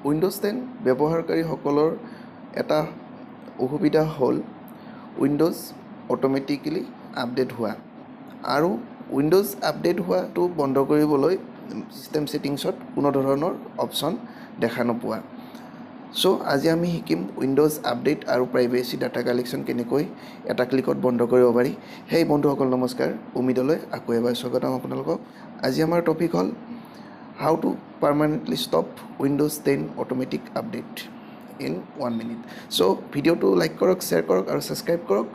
Windows 10 ব্যৱহাৰকাৰীসকলৰ এটা অসুবিধা হ'ল উইণ্ড'জ অট'মেটিকেলি আপডেট হোৱা আৰু উইণ্ড'জ আপডেট হোৱাটো বন্ধ কৰিবলৈ ছিষ্টেম ছেটিংছত কোনো ধৰণৰ অপশ্যন দেখা নোপোৱা। চ' আজি আমি শিকিম উইণ্ড'জ আপডেট আৰু প্ৰাইভেচি ডাটা কালেকশ্যন কেনেকৈ এটা ক্লিকত বন্ধ কৰিব পাৰি। সেই বন্ধুসকল নমস্কাৰ, উমিদলৈ আকৌ এবাৰ স্বাগতম আপোনালোকক। আজি আমাৰ টপিক হ'ল how to permanently stop Windows 10 automatic update in 1 minute. So ভিডিঅ'টো লাইক কৰক, শ্বেয়াৰ কৰক আৰু ছাবস্ক্ৰাইব কৰক।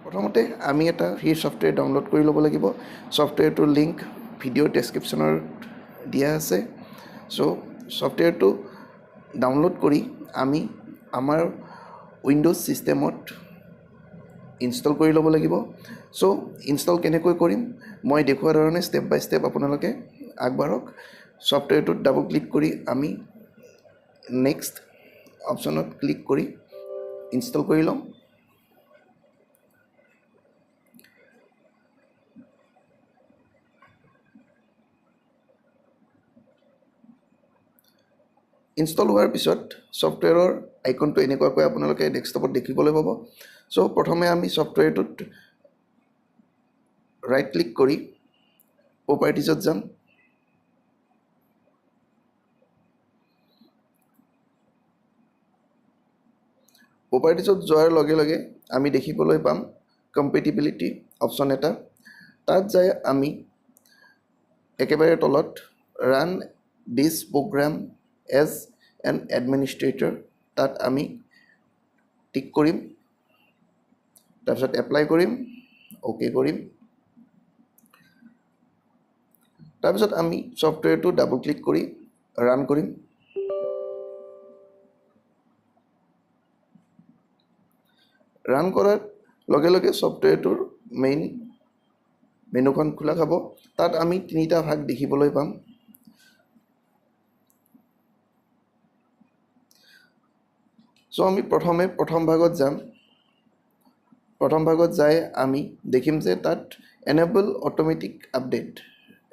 প্ৰথমতে আমি এটা ফ্ৰী ছফ্টৱেৰ ডাউনলোড কৰি ল'ব লাগিব। ছফ্টৱেৰটোৰ লিংক ভিডিঅ' ডেছক্ৰিপশ্যনত দিয়া আছে। চ' ছফ্টৱেৰটো ডাউনলোড কৰি আমি আমাৰ উইণ্ড'জ ছিষ্টেমত ইনষ্টল কৰি ল'ব লাগিব। চ' ইনষ্টল কেনেকৈ কৰিম মই দেখুওৱা ধৰণে ষ্টেপ বাই ষ্টেপ আপোনালোকে আগবাঢ়ক। ছফ্টৱেৰটোত ডাবল ক্লিক কৰি আমি নেক্সট অপশ্যনত ক্লিক কৰি ইনষ্টল কৰি ল'ম। ইনষ্টল হোৱাৰ পিছত ছফ্টৱেৰৰ আইকনটো এনেকুৱাকৈ আপোনালোকে ডেস্কটপত দেখিবলৈ পাব। চ' প্ৰথমে আমি ছফ্টৱেৰটোত ৰাইট ক্লিক কৰি প্ৰপাৰ্টিজত যাম। প্ৰপাৰ্টিজত যোৱাৰ লগে লগে আমি দেখিবলৈ পাম কম্পেটিবিলিটি অপশ্যন এটা। তাত যাই আমি একেবাৰে তলত run this program as an administrator তাত আমি টিক কৰিম, তাৰপিছত এপ্লাই কৰিম, অ'কে কৰিম। তাৰপিছত আমি ছফ্টৱেৰটো ডাবল ক্লিক কৰি ৰান কৰিম। ৰান কৰাৰ লগে লগে ছফ্টৱেৰটোৰ মেইন মেনুখন খোলা খাব। তাত আমি তিনিটা ভাগ দেখিবলৈ পাম। চ' আমি প্ৰথমে প্ৰথম ভাগত যাম। প্ৰথম ভাগত যাই আমি দেখিম যে তাত এনেবল অট'মেটিক আপডেট,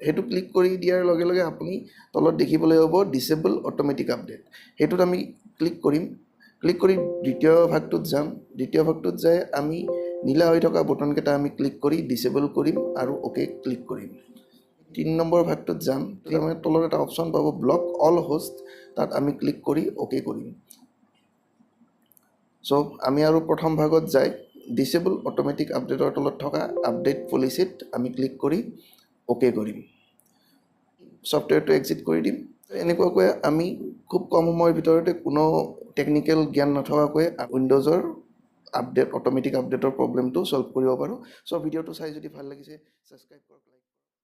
সেইটো ক্লিক কৰি দিয়াৰ লগে লগে আপুনি তলত দেখিবলৈ পাব ডিচেবল অট'মেটিক আপডেট, সেইটোত আমি ক্লিক কৰিম। ক্লিক কৰি দ্বিতীয় ভাগটোত যাম। দ্বিতীয় ভাগটোত যাই আমি নীলা হৈ থকা বটনকেইটা আমি ক্লিক কৰি ডিচেবল কৰিম আৰু অ'কে ক্লিক কৰিম। তিনি নম্বৰ ভাগটোত যাম, তাৰমানে তলত এটা অপশ্যন পাব ব্লক অল হোষ্ট, তাত আমি ক্লিক কৰি অ'কে কৰিম। চ' আমি আৰু প্ৰথম ভাগত যাই ডিচেবল অট'মেটিক আপডেটৰ তলত থকা আপডেট পলিচিত আমি ক্লিক কৰি অ'কে কৰিম। ছফ্টৱেৰটো এক্সিট কৰি দিম। এনেকুৱাকৈ আমি খুব কম সময়ৰ ভিতৰতে কোনো টেকনিকেল জ্ঞান নথকাকৈ উইণ্ড'জৰ আপডেট অট'মেটিক আপডেটৰ প্ৰব্লেমটো ছল্ভ কৰিব পাৰোঁ। চ' ভিডিঅ'টো চাই যদি ভাল লাগিছে ছাবস্ক্ৰাইব কৰক, লাইক